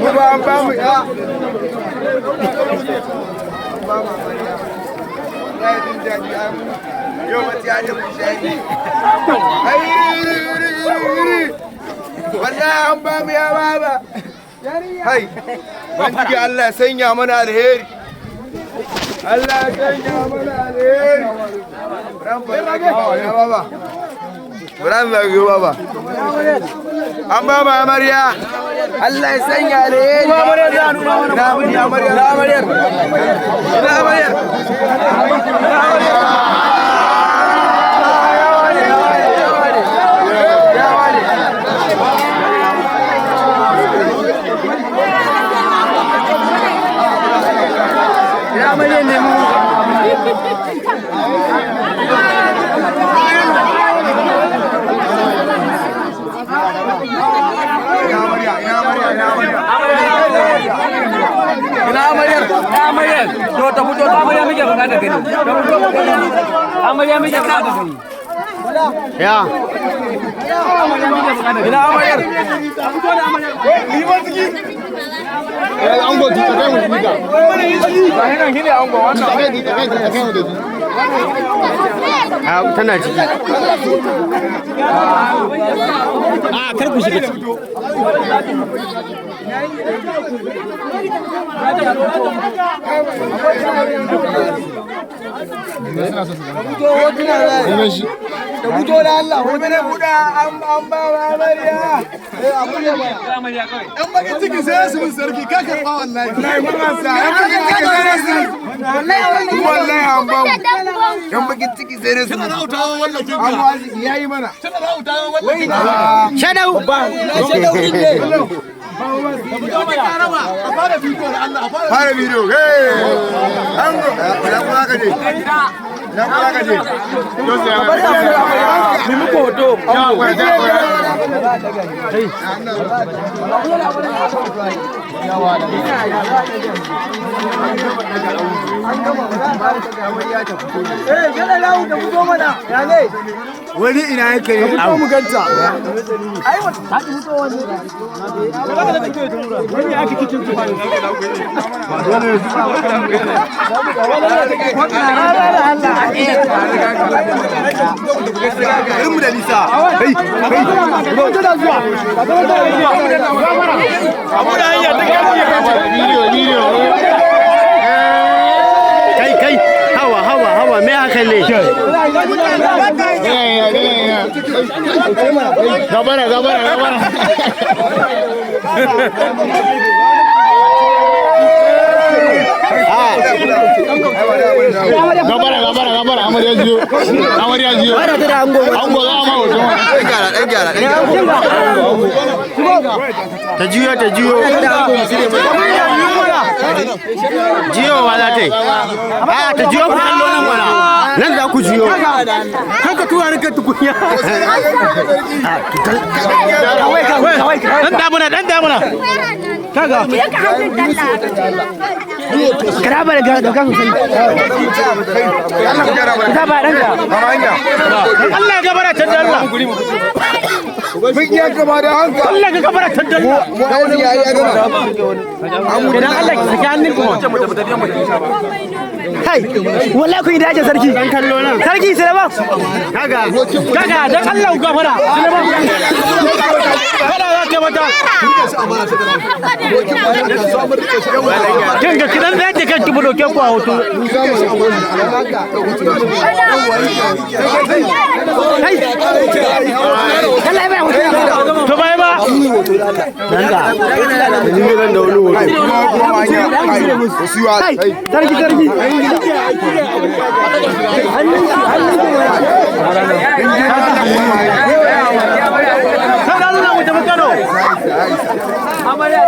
Mu ba an ba mu ya. Yau ba ta da mushani. Ai, wallahi an ba mu ya baba. Hai, Ubangiji Allah ya sanya mana alheri. Allah ya sanya mana alheri. Ya baba. Ran zage baba. An ba mu amarya. Allah ya sanya alheri. Na amarya, na amarya. Na amarya. Na amarya. To ta fito, ta amarya muke bukata gani. Amarya muke bukata gani. Ya. Ina amaryar? Ango, ta kai mu jika. Ta kai ta kai mu da A tana ciki. A kar ku shiga ciki. Fito da Allah, wani ne buɗa an ba wa amarya. Yan bakin ciki sai su mun sarki ka karɓa wallahi. Wallahi mun ansa. Yan bakin ciki sai dai su. Wallahi an ba mu. Yan bakin ciki sai dai su. Tana rautawa wallakin An ka. wazi yayi mana. Tana rautawa wallakin ka. Shaɗau. A fara bidiyo da Allah, a fara. Fara bidiyo. Hey! Ango, ina kuma ka je? Ina kuma ka je? Ni muku hoto. Wani ina yake ne? Fito mu ganta. Garinmu da nisa. Hey, hey. Bidiyo, bidiyo. Kai, kai. Hawa, hawa, hawa. Me haka ne? Gabara, gabara, gabara. Gabara, gabara, gabara. Amarya jiyo. Amarya jiyo. Ango za a ma hoto. Ɗan gyara, ɗan gyara, ɗan gyara. Ta juyo, ta juyo. Jiyowa za ta yi. A ta juyo ku kallo nan mana. Nan za ku juyo. Kan ka tura ni kan tukunya. Dan damuna, dan damuna. Kaga. Kada ba da dauka sosai. Allah ku gyara mana. Ka ba danka. Kama hanya. Allah ya gabara ta dalla. Mun iya gama da hanka. Allah ya gabara ta dalla. Mu aure ya ya gama. An mutu. Idan Allah ki saki hannun kuma. Kai, wallahi kun yi dace sarki. Kallo nan. Sarki Suleiman. Kaga. Kaga dan Allah ku gafara. Fada za ka mata. Kin ga kidan zai ta kanki mu dauke ku a hoto. Kai. Allah ya bai hoto. To bai ba. Danka. Ni ne zan da wani hoto. Kuma kuma hanya. Ai, wasu yi wa. Kai, sarki sarki. Hannun ki, hannun ki. Sai da Allah mu tafi Kano. Amarya.